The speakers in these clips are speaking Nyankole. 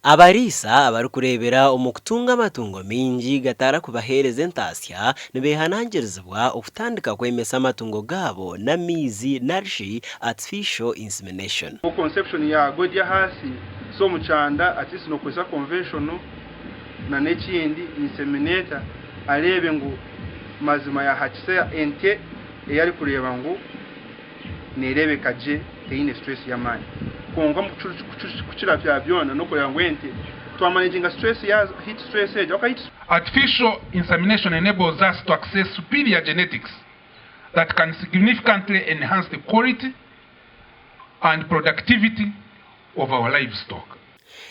Abariisa abarikureebera omu kutunga amatungo maingi gatarakubaheereza entaasya nibeehanangirizibwa okutandika kwemesa amatungo gaabo n'amaizi narishi artificial insemination. Conception yaago eri ahaasi so omukyanda at least nokozesa conventional na nekindi inseminator areebe ngu mazima yahakisa ente eyi arikureeba ngu nerebeka gye teine stress yamaani kwonka kukira bya byona nokureeba ngu ente twamanaginga stress yaazo heat stress egyo ahabw'okuba heat Artificial insemination enables us to access superior genetics that can significantly enhance the quality and productivity of our livestock.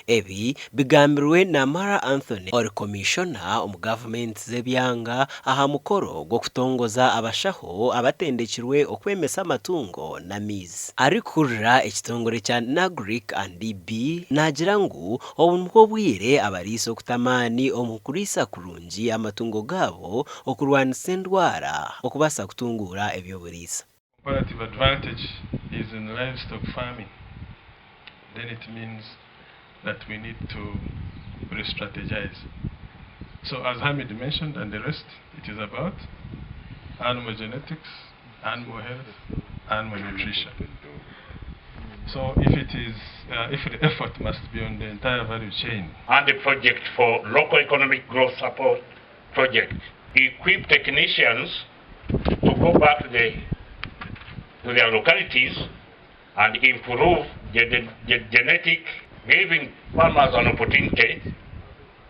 Ebi bigambirwe Namara Anthony ori Komishona omu gavumenti z'ebyanga aha mukoro gw'okutongoza abashaho abatendekirwe okwemesa amatungo n'amaizi. Arikukurira ekitongore kya Nagric and DB naagira ngu obu nibwo bwire abariisa okuta amaani omu kuriisa kurungi amatungo gaabo okurwanisa endwara okubaasa kutunguura eby'oburiisa. Comparative advantage is in livestock farming then it means that we need to re-strategize. So as Hamid mentioned and the rest, it is about animal genetics, animal health, animal nutrition. So if it is, if the effort must be on the entire value chain. And the project for local economic growth support project equip technicians to go back to, the, to their localities and improve the, the, the genetic, giving farmers an opportunity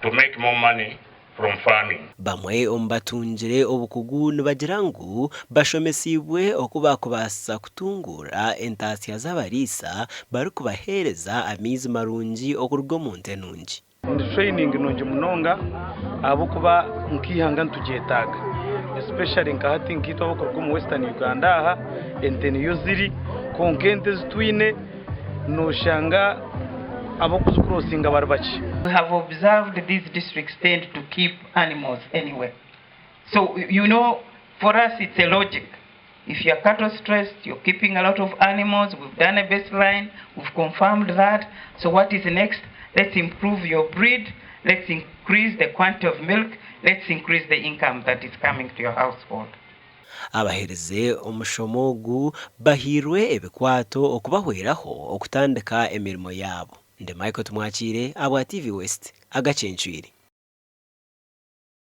to make more money from farming. Bamwe omu batungire obukugu nibagira ngu bashomesiibwe oku baakubaasa kutunguura entaasya z'abariisa barikubaheereza amaizi marungi okuruga omu nte nungi. Ni training nungi munonga ahabw'okuba nk'eihanga nitugyetaaga especially nka hati nkaitwe abarikuruga omu western Uganda aha ente niyo ziri kwonka ente ezi twine noshanga ab'okuzikurosinga bari bakye. We have observed these districts tend to keep animals anyway so you know for us it's a logic if you're cattle stressed you're keeping a lot of animals we've done a baseline we've confirmed that so what is next let's improve your breed let's increase the quantity of milk let's increase the income that is coming to your household. Abaherize omushomo ogu bahairwe ebikwato okubahweraho okutandika emirimo yaabo. Ndi Michael Tumwakiire ahabwa TV West, agacencwire.